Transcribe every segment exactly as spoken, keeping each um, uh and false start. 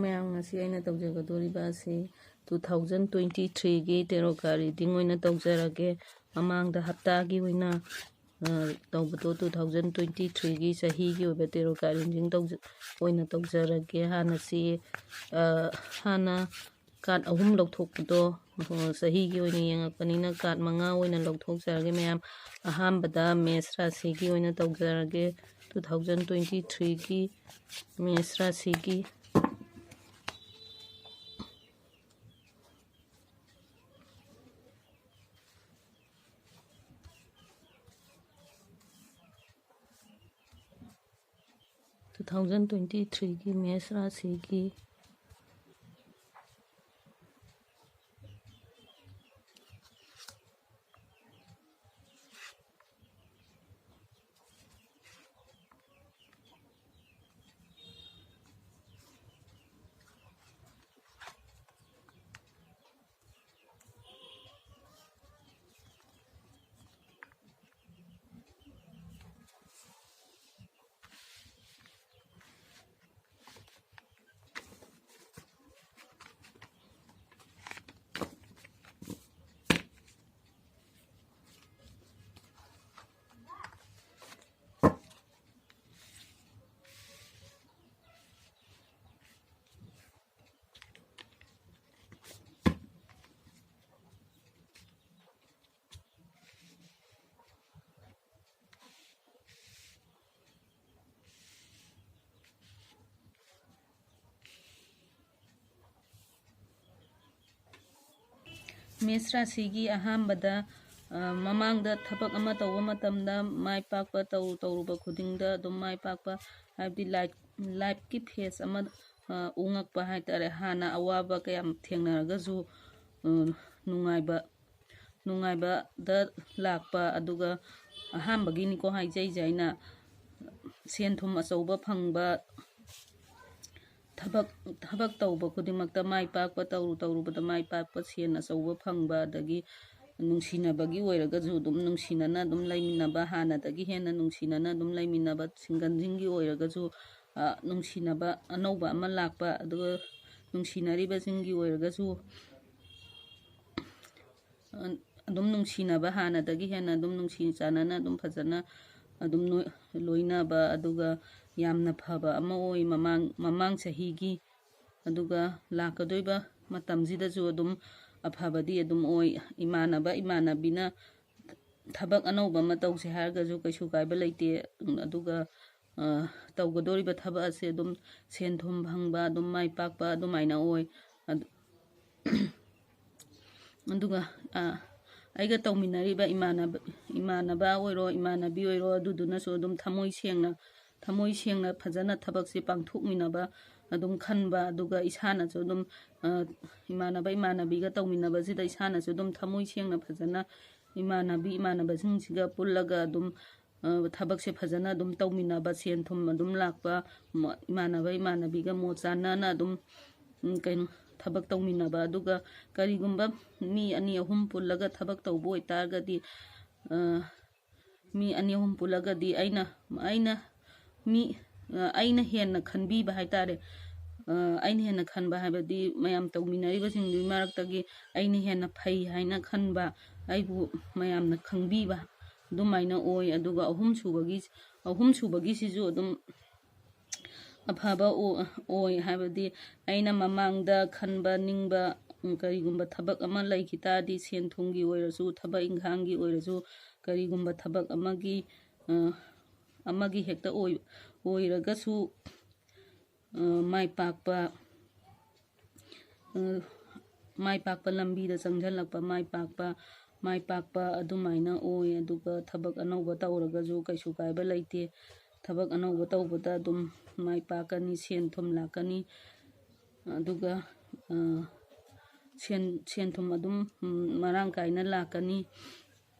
ꯃꯌꯥꯝ, ꯉꯁꯤ ꯑꯩꯅ ꯇꯧꯖꯒꯗꯣꯔꯤꯕ ꯑꯁꯤ two thousand twenty threeꯒꯤ tarot card reading ꯑꯣꯏꯅ ꯇꯧꯖꯔꯒꯦ꯫ ꯃꯃꯥꯡꯗ ꯍꯞꯇꯥꯒꯤ ꯑꯣꯏꯅ, ꯑ, ꯇꯧꯕꯗꯣ two thousand twenty threeꯒꯤ ꯆꯍꯤꯒꯤ ꯑꯣꯏꯕ tarot card reading ꯇꯧꯖ-, ꯑꯣꯏꯅ ꯇꯧꯖꯔꯒꯦ꯫ ꯍꯥꯟꯅ ꯁꯤ, ꯑ, ꯍꯥꯟꯅ card ꯑꯍꯨꯝ ꯂꯧꯊꯣꯛꯄꯗꯣ, ꯑ, ꯆꯍꯤꯒꯤ ꯑꯣꯏꯅ ꯌꯦꯡꯉꯛꯄꯅꯤꯅ card ꯃꯉꯥ ꯑꯣꯏꯅ ꯂꯧꯊꯣꯛꯆꯔꯒꯦ ꯃꯌꯥꯝ꯫ ꯑꯍꯥꯟꯕꯗ ꯃꯦꯁ ꯔꯥꯁꯤꯒꯤ ꯑꯣꯏꯅ ꯇꯧꯖꯔꯒꯦ꯫ Two thousand twenty threeꯒꯤ ꯃꯦꯁ ꯔꯥꯁꯤꯒꯤ two thousand twenty threeꯒꯤ ꯃꯦꯁ ꯔꯥꯁꯤꯒꯤ ꯃꯦꯁ ꯔꯥꯁꯤꯒꯤ ꯑꯍꯥꯟꯕꯗ, ꯑ, ꯃꯃꯥꯡꯗ ꯊꯕꯛ ꯑꯃ ꯇꯧꯕ ꯃꯇꯝꯗ ꯃꯥꯏ ꯄꯥꯛꯄ, ꯇꯧꯔꯨ ꯇꯧꯔꯨꯕ ꯈꯨꯗꯤꯡꯗ ꯑꯗꯨꯝ ꯃꯥꯏ ꯄꯥꯛꯄ, ꯍꯥꯏꯕꯗꯤ ꯂꯥꯏꯐ, ꯂꯥꯏꯐꯀꯤ ꯐꯦꯁ ꯑꯃ, ꯑ, ꯎꯉꯛꯄ ꯍꯥꯏꯇꯥꯔꯦ꯫ ꯍꯥꯟꯅ ꯑꯋꯥꯕ ꯀꯌꯥꯝ ꯊꯦꯡꯅꯔꯒꯁꯨ, ꯑ, ꯅꯨꯡꯉꯥꯏꯕ, ꯅꯨꯡꯉꯥꯏꯕꯗ ꯂꯥꯛꯄ, ꯑꯗꯨꯒ ꯑꯍꯥꯟꯕꯒꯤꯅꯤꯀꯣ ꯍꯥꯏꯖꯩꯁꯦ ꯑꯩꯅ, ꯁꯦꯟ ꯊꯨꯝ ꯑꯆꯧꯕ ꯐꯪꯕ, ꯊꯕꯛ, ꯊꯕꯛ ꯇꯧꯕ ꯈꯨꯗꯤꯡꯃꯛꯇ ꯃꯥꯏ ꯄꯥꯛꯄ, ꯇꯧꯔꯨ ꯇꯧꯔꯨꯕꯗ ꯃꯥꯏ ꯄꯥꯛꯄ, ꯁꯦꯟ ꯑꯆꯧꯕ ꯐꯪꯕ, ꯑꯗꯒꯤ ꯅꯨꯡꯁꯤꯅꯕꯒꯤ ꯑꯣꯏꯔꯒꯁꯨ ꯑꯗꯨꯝ ꯅꯨꯡꯁꯤꯅꯅ ꯑꯗꯨꯝ ꯂꯩꯃꯤꯟꯅꯕ, ꯍꯥꯟꯅꯗꯒꯤ ꯍꯦꯟꯅ ꯅꯨꯡꯁꯤꯅꯅ ꯑꯗꯨꯝ ꯂꯩꯃꯤꯟꯅꯕ, ꯁꯤꯡꯒꯜꯁꯤꯡꯒꯤ ꯑꯣꯏꯔꯒꯁꯨ ꯅꯨꯡꯁꯤꯅꯕ ꯑꯅꯧꯕ ꯑꯃ ꯂꯥꯛꯄ, ꯑꯗꯨꯒ ꯅꯨꯡꯁꯤꯅꯔꯤꯕꯁꯤꯡꯒꯤ ꯑꯣꯏꯔꯒꯁꯨ ꯑꯗꯨꯝ ꯅꯨꯡꯁꯤꯅꯕ, ꯍꯥꯟꯅꯗꯒꯤ ꯍꯦꯟꯅ ꯑꯗꯨꯝ ꯅꯨꯡꯁꯤ ꯆꯥꯟꯅꯅ ꯑꯗꯨꯝ ꯐꯖꯅ ꯑꯗꯨꯝ ꯂꯣꯏꯅꯕ, ꯑꯗꯨꯒ ꯌꯥꯝꯅ ꯐꯕ ꯑꯃ ꯑꯣꯏ ꯃꯃꯥꯡ ꯃꯃꯥꯡ ꯆꯍꯤꯒꯤ꯫ ꯑꯗꯨꯒ ꯂꯥꯛꯀꯗꯣꯏꯕ ꯃꯇꯝꯁꯤꯗꯁꯨ ꯑꯗꯨꯝ ꯑꯐꯕꯗꯤ ꯑꯗꯨꯝ ꯑꯣꯏ꯫ ꯏꯃꯥꯟꯅꯕ ꯏꯃꯥꯟꯅꯕꯤꯅ ꯊꯕꯛ ꯑꯅꯧꯕ ꯑꯃ ꯇꯧꯁꯦ ꯍꯥꯏꯔꯒꯁꯨ ꯀꯩꯁꯨ ꯀꯥꯏꯕ ꯂꯩꯇꯦ꯫ ꯑꯗꯨꯒ ꯇꯧꯒꯗꯧꯔꯤꯕ ꯊꯕꯛ ꯑꯁꯦ ꯑꯗꯨꯝ ꯁꯦꯟ ꯊꯨꯝ ꯐꯪꯕ, ꯑꯗꯨꯝ ꯃꯥꯏ ꯄꯥꯛꯄ ꯑꯗꯨꯃꯥꯏꯅ ꯑꯣꯏ꯫ ꯑꯗꯨꯒ ꯑꯩꯒ ꯇꯧꯃꯤꯟꯅꯔꯤꯕ ꯏꯃꯥꯟꯅꯕ ꯏꯃꯥꯟꯅꯕ ꯑꯣꯏꯔꯣ, ꯏꯃꯥꯟꯅꯕꯤ ꯑꯣꯏꯔꯣ, ꯑꯗꯨꯗꯨꯅꯁꯨ ꯑꯗꯨꯝ ꯊꯃꯣꯏ ꯁꯦꯡꯅ ꯊꯃꯣꯏ ꯁꯦꯡꯅ ꯐꯖꯅ ꯊꯕꯛꯁꯦ ꯄꯥꯡꯊꯣꯛꯃꯤꯟꯅꯕ ꯑꯗꯨꯝ ꯈꯟꯕ, ꯑꯗꯨꯒ ꯏꯁꯥꯅꯁꯨ ꯑꯗꯨꯝ ꯏꯃꯥꯟꯅꯕ ꯏꯃꯥꯟꯅꯕꯤꯒ ꯇꯧꯃꯤꯟꯅꯕꯁꯤꯗ ꯏꯁꯥꯅꯁꯨ ꯑꯗꯨꯝ ꯊꯃꯣꯏ ꯁꯦꯡꯅ ꯐꯖꯅ ꯏꯃꯥꯟꯅꯕꯤ ꯏꯃꯥꯟꯅꯕꯁꯤꯡꯁꯤꯒ ꯄꯨꯜꯂꯒ ꯑꯗꯨꯝ ꯊꯕꯛꯁꯦ ꯐꯖꯅ ꯑꯗꯨꯝ ꯇꯧꯃꯤꯟꯅꯕ, ꯁꯦꯟ ꯊꯨꯝ ꯑꯗꯨꯝ ꯂꯥꯛꯄ, ꯏꯃꯥꯟꯅꯕ ꯏꯃꯥꯟꯅꯕꯤꯒ ꯃꯣꯠ ꯆꯥꯟꯅꯅ ꯑꯗꯨꯝ ꯀꯩꯅꯣ ꯊꯕꯛ ꯇꯧꯃꯤꯟꯅꯕ꯫ ꯑꯗꯨꯒ ꯀꯔꯤꯒꯨꯝꯕ ꯃꯤ ꯑꯅꯤ ꯑꯍꯨꯝ ꯄꯨꯜꯂꯒ ꯊꯕꯛ ꯇꯧꯕ ꯑꯣꯏꯇꯥꯔꯒꯗꯤ ꯃꯤ ꯑꯅꯤ ꯑꯍꯨꯝ ꯄꯨꯜꯂꯒꯗꯤ ꯑꯩꯅ ꯑꯩꯅ ꯃꯤ ꯑꯩꯅ ꯍꯦꯟꯅ ꯈꯟꯕꯤꯕ ꯍꯥꯏ ꯇꯥꯔꯦ꯫ ꯑꯩꯅ ꯍꯦꯟꯅ ꯈꯟꯕ ꯍꯥꯏꯕꯗꯤ ꯃꯌꯥꯝ ꯇꯧꯃꯤꯟꯅꯔꯤꯕꯁꯤꯡꯗꯨꯒꯤ ꯃꯔꯛꯇꯒꯤ ꯑꯩꯅ ꯍꯦꯟꯅ ꯐꯩ ꯍꯥꯏꯅ ꯈꯟꯕ, ꯑꯩꯕꯨ ꯃꯌꯥꯝꯅ ꯈꯪꯕꯤꯕ ꯑꯗꯨꯃꯥꯏꯅ ꯑꯣꯏ꯫ ꯑꯗꯨꯒ ꯑꯍꯨꯝꯁꯨꯕꯒꯤ ꯑꯍꯨꯝꯁꯨꯕꯒꯤꯁꯤꯁꯨ ꯑꯗꯨꯝ ꯑꯐꯕ ꯑꯣꯏ ꯍꯥꯏꯕꯗꯤ ꯑꯩꯅ ꯃꯃꯥꯡꯗ ꯈꯟꯕ ꯅꯤꯡꯕ ꯀꯔꯤꯒꯨꯝꯕ ꯊꯕꯛ ꯑꯃ ꯂꯩꯈꯤ ꯇꯥꯔꯗꯤ, ꯁꯦꯟ ꯊꯨꯝꯒꯤ ꯑꯣꯏꯔꯁꯨ, ꯊꯕꯛ ꯏꯪꯈꯥꯡꯒꯤ ꯑꯣꯏꯔꯁꯨ, ꯀꯔꯤꯒꯨꯝꯕ ꯊꯕꯛ ꯑꯃꯒꯤ ꯑꯃꯒꯤ ꯍꯦꯛꯇ ꯑꯣꯏꯔꯒꯁꯨ ꯃꯥꯏ ꯄꯥꯛꯄ ꯃꯥꯏ ꯄꯥꯛꯄ ꯂꯝꯕꯤꯗ ꯆꯪꯁꯤꯜꯂꯛꯄ, ꯃꯥꯏ ꯄꯥꯛꯄ ꯃꯥꯏ ꯄꯥꯛꯄ ꯑꯗꯨꯃꯥꯏꯅ ꯑꯣꯏ꯫ ꯑꯗꯨꯒ ꯊꯕꯛ ꯑꯅꯧꯕ ꯇꯧꯔꯒꯁꯨ ꯀꯩꯁꯨ ꯀꯥꯏꯕ ꯂꯩꯇꯦ꯫ ꯊꯕꯛ ꯑꯅꯧꯕ ꯇꯧꯕꯗ ꯑꯗꯨꯝ ꯃꯥꯏ ꯄꯥꯛꯀꯅꯤ, ꯁꯦꯟ ꯊꯨꯝ ꯂꯥꯛꯀꯅꯤ꯫ ꯑꯗꯨꯒ ꯁꯦꯟ ꯁꯦꯟ ꯊꯨꯝ ꯑꯗꯨꯝ ꯃꯔꯥꯡ ꯀꯥꯏꯅ ꯂꯥꯛꯀꯅꯤ꯫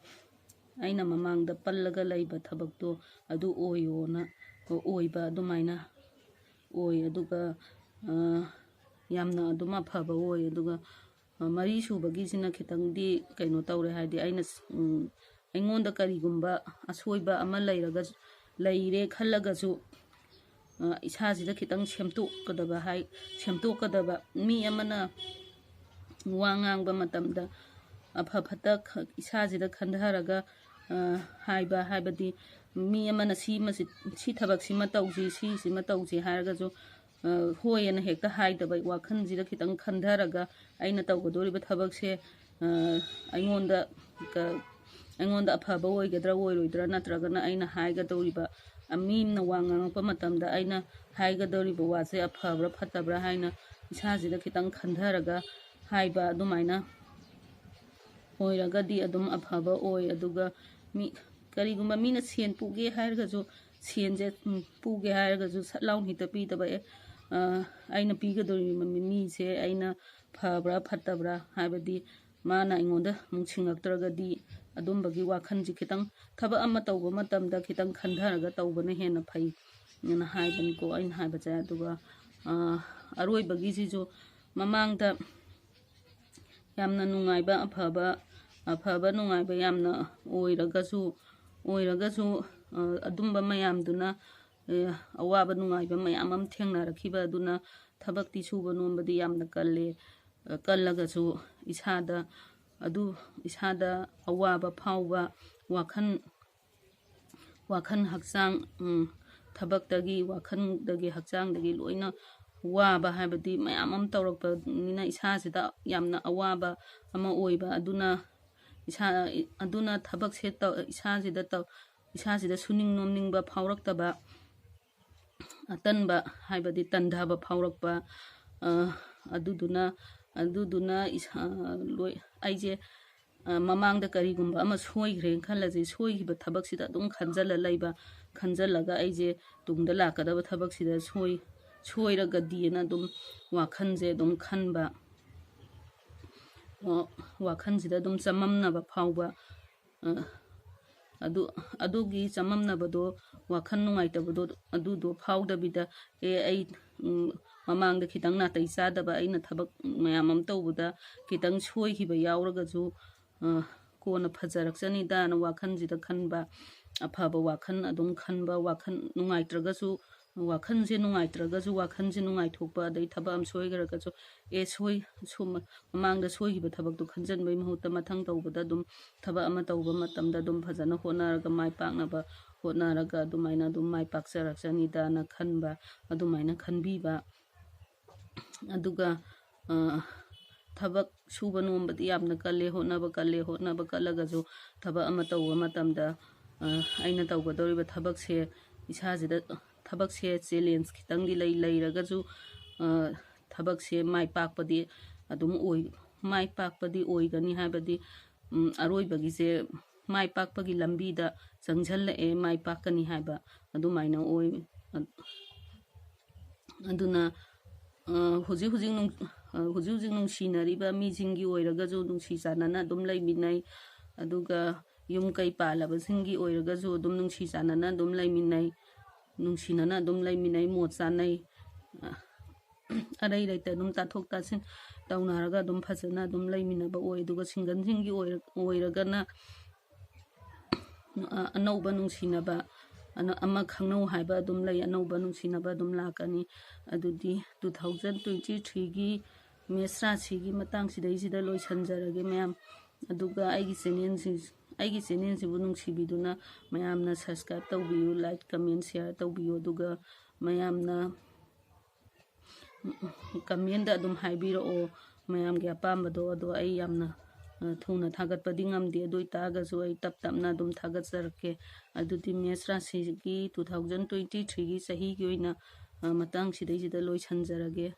ꯑꯩꯅ ꯃꯃꯥꯡꯗ ꯄꯜꯂꯒ ꯂꯩꯕ ꯊꯕꯛꯇꯣ ꯑꯗꯨ ꯑꯣꯏꯌꯣꯅ ꯑꯣꯏꯕ ꯑꯗꯨꯃꯥꯏꯅ ꯑꯣꯏ꯫ ꯑꯗꯨꯒ ꯌꯥꯝꯅ ꯑꯗꯨꯝ ꯑꯐꯕ ꯑꯣꯏ꯫ ꯑꯗꯨꯒ ꯃꯔꯤ ꯁꯨꯕꯒꯤꯁꯤꯅ ꯈꯤꯇꯪꯗꯤ ꯀꯩꯅꯣ ꯇꯧꯔꯦ, ꯍꯥꯏꯗꯤ ꯑꯩꯅ ꯑꯩꯉꯣꯟꯗ ꯀꯔꯤꯒꯨꯝꯕ ꯑꯁꯣꯏꯕ ꯑꯃ ꯂꯩꯔꯒ ꯂꯩꯔꯦ ꯈꯜꯂꯒꯁꯨ ꯏꯁꯥꯁꯤꯗ ꯈꯤꯇꯪ ꯁꯦꯝꯗꯣꯛꯀꯗꯕ ꯍꯥꯏ, ꯁꯦꯝꯗꯣꯛꯀꯗꯕ꯫ ꯃꯤ ꯑꯃꯅ ꯋꯥ ꯉꯥꯡꯕ ꯃꯇꯝꯗ ꯑꯐ ꯐꯠꯇ ꯈ-, ꯏꯁꯥꯁꯤꯗ ꯈꯟꯊꯔꯒ, ꯑ, ꯍꯥꯏꯕ, ꯍꯥꯏꯕꯗꯤ ꯃꯤ ꯑꯃꯅ ꯁꯤꯃꯁꯤ, ꯁꯤ ꯊꯕꯛꯁꯤꯃ ꯇꯧꯁꯤ, ꯁꯤꯁꯤꯃ ꯇꯧꯁꯤ ꯍꯥꯏꯔꯒꯁꯨ, ꯑ, ꯍꯣꯏ ꯑꯅ ꯍꯦꯛꯇ ꯍꯥꯏꯗꯕ, ꯋꯥꯈꯜꯁꯤꯗ ꯈꯤꯇꯪ ꯈꯟꯊꯔꯒ ꯑꯩꯅ ꯇꯧꯒꯗꯧꯔꯤꯕ ꯊꯕꯛꯁꯦ, ꯑ, ꯑꯩꯉꯣꯟꯗ ꯀ-, ꯑꯩꯉꯣꯟꯗ ꯑꯐꯕ ꯑꯣꯏꯒꯗ꯭ꯔꯥ ꯑꯣꯏꯔꯣꯏꯗ꯭ꯔꯥ, ꯅꯠꯇ꯭ꯔꯒꯅ ꯑꯩꯅ ꯍꯥꯏꯒꯗꯧꯔꯤꯕ, ꯑ, ꯃꯤ ꯑꯃꯅ ꯋꯥ ꯉꯥꯡꯉꯛꯄ ꯃꯇꯝꯗ ꯑꯩꯅ ꯍꯥꯏꯒꯗꯧꯔꯤꯕ ꯋꯥꯁꯦ ꯑꯐꯕ꯭ꯔꯥ ꯐꯠꯇꯕ꯭ꯔꯥ ꯍꯥꯏꯅ ꯏꯁꯥꯁꯤꯗ ꯈꯤꯇꯪ ꯈꯟꯊꯔꯒ ꯍꯥꯏꯕ, ꯑꯗꯨꯃꯥꯏꯅ ꯑꯣꯏꯔꯒꯗꯤ ꯑꯗꯨꯝ ꯑꯐꯕ ꯑꯣꯏ꯫ ꯑꯗꯨꯒ ꯃꯤ, ꯀꯔꯤꯒꯨꯝꯕ ꯃꯤꯅ ꯁꯦꯟ ꯄꯨꯒꯦ ꯍꯥꯏꯔꯒꯁꯨ, ꯁꯦꯟꯁꯦ, ꯎꯝ, ꯄꯨꯒꯦ ꯍꯥꯏꯔꯒꯁꯨ ꯁꯠ ꯂꯥꯎꯅ ꯍꯦꯛꯇ ꯄꯤꯗꯕ, ꯑꯦ, ꯑ, ꯑꯩꯅ ꯄꯤꯒꯗꯧꯔꯤꯕ ꯃꯤ-, ꯃꯤꯁꯦ ꯑꯩꯅ ꯐꯕ꯭ꯔꯥ ꯐꯠꯇꯕ꯭ꯔꯥ ꯍꯥꯏꯕꯗꯤ ꯃꯥꯅ ꯑꯩꯉꯣꯟꯗ ꯑꯃꯨꯛ ꯁꯤꯡꯉꯛꯇ꯭ꯔꯒꯗꯤ, ꯑꯗꯨꯝꯕꯒꯤ ꯋꯥꯈꯜꯁꯤ ꯈꯤꯇꯪ, ꯊꯕꯛ ꯑꯃ ꯇꯧꯕ ꯃꯇꯝꯗ ꯈꯤꯇꯪ ꯈꯟꯊꯔꯒ ꯇꯧꯕꯅ ꯍꯦꯟꯅ ꯐꯩ ꯑꯅ ꯍꯥꯏꯕꯅꯤꯀꯣ ꯑꯩꯅ ꯍꯥꯏꯕꯁꯦ꯫ ꯑꯗꯨꯒ, ꯑ, ꯑꯔꯣꯏꯕꯒꯤꯁꯤꯁꯨ ꯃꯃꯥꯡꯗ ꯌꯥꯝꯅ ꯅꯨꯡꯉꯥꯏꯕ, ꯑꯐꯕ, ꯑꯐꯕ ꯅꯨꯡꯉꯥꯏꯕ ꯌꯥꯝꯅ ꯑꯣꯏꯔꯒꯁꯨ, ꯑꯣꯏꯔꯒꯁꯨ, ꯑ, ꯑꯗꯨꯝꯕ ꯃꯌꯥꯝꯗꯨꯅ, ꯑ, ꯑꯋꯥꯕ ꯅꯨꯡꯉꯥꯏꯕ ꯃꯌꯥꯝ ꯑꯃ ꯊꯦꯡꯅꯔꯛꯈꯤꯕ ꯑꯗꯨꯅ ꯊꯕꯛꯇꯤ ꯁꯨꯕ ꯅꯣꯝꯕꯗꯤ ꯌꯥꯝꯅ ꯀꯜꯂꯦ꯫ ꯑ, ꯀꯜꯂꯒꯁꯨ ꯏꯁꯥꯗ ꯑꯗꯨ, ꯏꯁꯥꯗ ꯑꯋꯥꯕ ꯐꯥꯎꯕ, ꯋꯥꯈꯜ, ꯋꯥꯈꯜ ꯍꯛꯆꯥꯡ, ꯎꯝ, ꯊꯕꯛꯇꯒꯤ, ꯋꯥꯈꯜꯗꯒꯤ, ꯍꯛꯆꯥꯡꯗꯒꯤ ꯂꯣꯏꯅ ꯋꯥꯕ ꯍꯥꯏꯕꯗꯤ ꯃꯌꯥꯝ ꯑꯃ ꯇꯧꯔꯛꯄꯅꯤꯅ ꯏꯁꯥꯁꯤꯗ ꯌꯥꯝꯅ ꯑꯋꯥꯕ ꯑꯃ ꯑꯣꯏꯕ꯫ ꯑꯗꯨꯅ ꯏꯁꯥ, ꯑꯗꯨꯅ ꯊꯕꯛꯁꯦ ꯇꯧ-, ꯏꯁꯥꯁꯤꯗ ꯇꯧ-, ꯏꯁꯥꯁꯤꯗ ꯁꯨꯅꯤꯡ ꯅꯣꯝꯅꯤꯡꯕ ꯐꯥꯎꯔꯛꯇꯕ, ꯑꯇꯟꯕ ꯍꯥꯏꯕꯗꯤ ꯇꯟꯊꯕ ꯐꯥꯎꯔꯛꯄ, ꯑ, ꯑꯗꯨꯗꯨꯅ, ꯑꯗꯨꯗꯨꯅ ꯏꯁꯥ, ꯂꯣꯏ-, ꯑꯩꯁꯦ, ꯑ, ꯃꯃꯥꯡꯗ ꯀꯔꯤꯒꯨꯝꯕ ꯑꯃ ꯁꯣꯏꯈ꯭ꯔꯦꯅ ꯈꯜꯂꯁꯤ, ꯁꯣꯏꯈꯤꯕ ꯊꯕꯛꯁꯤꯗ ꯑꯗꯨꯝ ꯈꯟꯖꯜꯂ ꯂꯩꯕ, ꯈꯟꯖꯜꯂꯒ ꯑꯩꯁꯦ ꯇꯨꯡꯗ ꯂꯥꯛꯀꯗꯕ ꯊꯕꯛꯁꯤꯗ ꯁꯣꯏ-, ꯁꯣꯏꯔꯒꯗꯤꯅ ꯑꯗꯨꯝ ꯋꯥꯈꯜꯁꯦ ꯑꯗꯨꯝ ꯈꯟꯕ, ꯋꯥ-, ꯋꯥꯈꯜꯁꯤꯗ ꯑꯗꯨꯝ ꯆꯃꯝꯅꯕ ꯐꯥꯎꯕ, ꯑ, ꯑꯗꯨ, ꯑꯗꯨꯒꯤ ꯆꯃꯝꯅꯕꯗꯣ, ꯋꯥꯈꯜ ꯅꯨꯡꯉꯥꯏꯇꯕꯗꯣ, ꯑꯗꯨꯗꯣ ꯐꯥꯎꯗꯕꯤꯗ, "ꯑꯦ, ꯑꯩ, ꯎꯝ, ꯃꯃꯥꯡꯗ ꯈꯤꯇꯪ ꯅꯥꯇꯩ ꯆꯥꯗꯕ, ꯑꯩꯅ ꯊꯕꯛ ꯃꯌꯥꯝ ꯑꯃ ꯇꯧꯕꯗ ꯈꯤꯇꯪ ꯁꯣꯏꯈꯤꯕ ꯌꯥꯎꯔꯒꯁꯨ, ꯑ, ꯀꯣꯟꯅ ꯐꯖꯔꯛꯆꯅꯤꯗꯥꯅ" ꯋꯥꯈꯜꯁꯤꯗ ꯈꯟꯕ, ꯑꯐꯕ ꯋꯥꯈꯜ ꯑꯗꯨꯝ ꯈꯟꯕ, ꯋꯥꯈꯜ ꯅꯨꯡꯉꯥꯏꯇ꯭ꯔꯒꯁꯨ ꯋꯥꯈꯜꯁꯦ ꯅꯨꯡꯉꯥꯏꯇ꯭ꯔꯒꯁꯨ ꯋꯥꯈꯜꯁꯦ ꯅꯨꯡꯉꯥꯏꯊꯣꯛꯄ, ꯑꯗꯩ ꯊꯕꯛ ꯑꯃ ꯁꯣꯏꯈ꯭ꯔꯒꯁꯨ ꯑꯦ ꯁꯣꯏ ꯁꯨꯝ ꯃꯃꯥꯡꯗ ꯁꯣꯏꯈꯤꯕ ꯊꯕꯛꯇꯣ ꯈꯟꯖꯟꯕꯩ ꯃꯍꯨꯠꯇ ꯃꯊꯪ ꯇꯧꯕꯗ ꯑꯗꯨꯝ ꯊꯕꯛ ꯑꯃ ꯇꯧꯕ ꯃꯇꯝꯗ ꯑꯗꯨꯝ ꯐꯖꯅ ꯍꯣꯠꯅꯔꯒ ꯃꯥꯏ ꯄꯥꯛꯅꯕ ꯍꯣꯠꯅꯔꯒ ꯑꯗꯨꯃꯥꯏꯅ ꯑꯗꯨꯝ ꯃꯥꯏ ꯄꯥꯛꯆꯔꯛꯆꯅꯤꯗꯅ ꯈꯟꯕ, ꯑꯗꯨꯃꯥꯏꯅ ꯈꯟꯕꯤꯕ꯫ ꯑꯗꯨꯒ ꯊꯕꯛ ꯁꯨꯕ ꯅꯣꯝꯕꯗꯤ ꯌꯥꯝꯅ ꯀꯜꯂꯦ, ꯍꯣꯠꯅꯕ ꯀꯜꯂꯦ꯫ ꯍꯣꯠꯅꯕ ꯀꯜꯂꯒꯁꯨ ꯊꯕꯛ ꯑꯃ ꯇꯧꯕ ꯃꯇꯝꯗ ꯑꯩꯅ ꯇꯧꯒꯗꯧꯔꯤꯕ ꯊꯕꯛꯁꯦ, ꯏꯁꯥꯁꯤꯗ ꯊꯕꯛꯁꯦ ꯆꯦꯂꯦꯟꯖ ꯈꯤꯇꯪꯗꯤ ꯂꯩ꯫ ꯂꯩꯔꯒꯁꯨ ꯊꯕꯛꯁꯦ ꯃꯥꯏ ꯄꯥꯛꯄꯗꯤ ꯑꯗꯨꯝ ꯑꯣꯏ, ꯃꯥꯏ ꯄꯥꯛꯄꯗꯤ ꯑꯣꯏꯒꯅꯤ꯫ ꯍꯥꯏꯕꯗꯤ ꯑꯔꯣꯏꯕꯒꯤꯁꯦ ꯃꯥꯏ ꯄꯥꯛꯄꯒꯤ ꯂꯝꯕꯤꯗ ꯆꯪꯁꯤꯜꯂꯛꯑꯦ, ꯃꯥꯏ ꯄꯥꯛꯀꯅꯤ ꯍꯥꯏꯕ ꯑꯗꯨꯃꯥꯏꯅ ꯑꯣꯏ꯫ ꯑꯗꯨꯅ ꯍꯧꯖꯤꯛ ꯍꯧꯖꯤꯛ ꯍꯧꯖꯤꯛ ꯍꯧꯖꯤꯛ ꯅꯨꯡꯁꯤꯅꯔꯤꯕ ꯃꯤꯁꯤꯡꯒꯤ ꯑꯣꯏꯔꯒꯁꯨ ꯅꯨꯡꯁꯤ ꯆꯥꯟꯅꯅ ꯑꯗꯨꯝ ꯂꯩꯃꯤꯟꯅꯩ꯫ ꯑꯗꯨꯒ ꯌꯨꯝ ꯀꯩ ꯄꯥꯜꯂꯕꯁꯤꯡꯒꯤ ꯑꯣꯏꯔꯒꯁꯨ ꯑꯗꯨꯝ ꯅꯨꯡꯁꯤ ꯆꯥꯟꯅꯅ ꯑꯗꯨꯝ ꯂꯩꯃꯤꯟꯅꯩ, ꯅꯨꯡꯁꯤꯅꯅ ꯑꯗꯨꯝ ꯂꯩꯃꯤꯟꯅꯩ, ꯃꯣꯠ ꯆꯥꯅꯩ꯫ ꯑꯔꯩ ꯂꯩꯇ ꯑꯗꯨꯝ ꯇꯥꯊꯣꯛ ꯇꯥꯁꯤꯟ ꯇꯧꯅꯔꯒ ꯑꯗꯨꯝ ꯐꯖꯅ ꯑꯗꯨꯝ ꯂꯩꯃꯤꯟꯅꯕ ꯑꯣꯏ꯫ ꯑꯗꯨꯒ ꯁꯤꯡꯒꯜꯁꯤꯡꯒꯤ ꯑꯣꯏꯔꯒꯅ ꯑꯅꯧꯕ ꯅꯨꯡꯁꯤꯅꯕ, ꯑꯃ ꯈꯪꯅꯧ ꯍꯥꯏꯕ ꯑꯗꯨꯝ ꯂꯩ, ꯑꯅꯧꯕ ꯅꯨꯡꯁꯤꯅꯕ ꯑꯗꯨꯝ ꯂꯥꯛꯀꯅꯤ꯫ ꯑꯗꯨꯗꯤ two thousand twenty threeꯒꯤ ꯃꯦꯁ ꯔꯥꯁꯤꯒꯤ ꯃꯇꯥꯡꯁꯤꯗꯩꯁꯤꯗ ꯂꯣꯏꯁꯤꯟꯖꯔꯒꯦ ꯃꯌꯥꯝ꯫ ꯑꯗꯨꯒ ꯑꯩꯒꯤ ꯆꯦꯅꯦꯜꯁꯤ, ꯑꯩꯒꯤ ꯆꯦꯅꯦꯜꯁꯤꯕꯨ ꯅꯨꯡꯁꯤꯕꯤꯗꯨꯅ ꯃꯌꯥꯝꯅ ꯁꯕꯁꯀ꯭ꯔꯥꯏꯕ ꯇꯧꯕꯤꯌꯨ, ꯂꯥꯏꯛ, ꯀꯃꯦꯟ, ꯁꯤꯌꯥꯔ ꯇꯧꯕꯤꯌꯨ꯫ ꯑꯗꯨꯒ ꯃꯌꯥꯝꯅ ꯀꯃꯦꯟꯗ ꯑꯗꯨꯝ ꯍꯥꯏꯕꯤꯔꯛꯑꯣ ꯃꯌꯥꯝꯒꯤ ꯑꯄꯥꯝꯕꯗꯣ꯫ ꯑꯗꯣ ꯑꯩ ꯌꯥꯝꯅ ꯊꯨꯅ ꯊꯥꯒꯠꯄꯗꯤ ꯉꯝꯗꯦ, ꯑꯗꯨ ꯑꯣꯏꯇꯥꯔꯒꯁꯨ ꯑꯩ ꯇꯞ ꯇꯞꯅ ꯑꯗꯨꯝ ꯊꯥꯒꯠꯆꯔꯛꯀꯦ꯫ ꯑꯗꯨꯗꯤ ꯃꯦꯁ ꯔꯥꯁꯤꯒꯤ two thousand twenty threeꯒꯤ ꯆꯍꯤꯒꯤ ꯑꯣꯏꯅ ꯃꯇꯥꯡꯁꯤꯗꯩꯁꯤꯗ ꯂꯣꯏꯁꯤꯟꯖꯔꯒꯦ꯫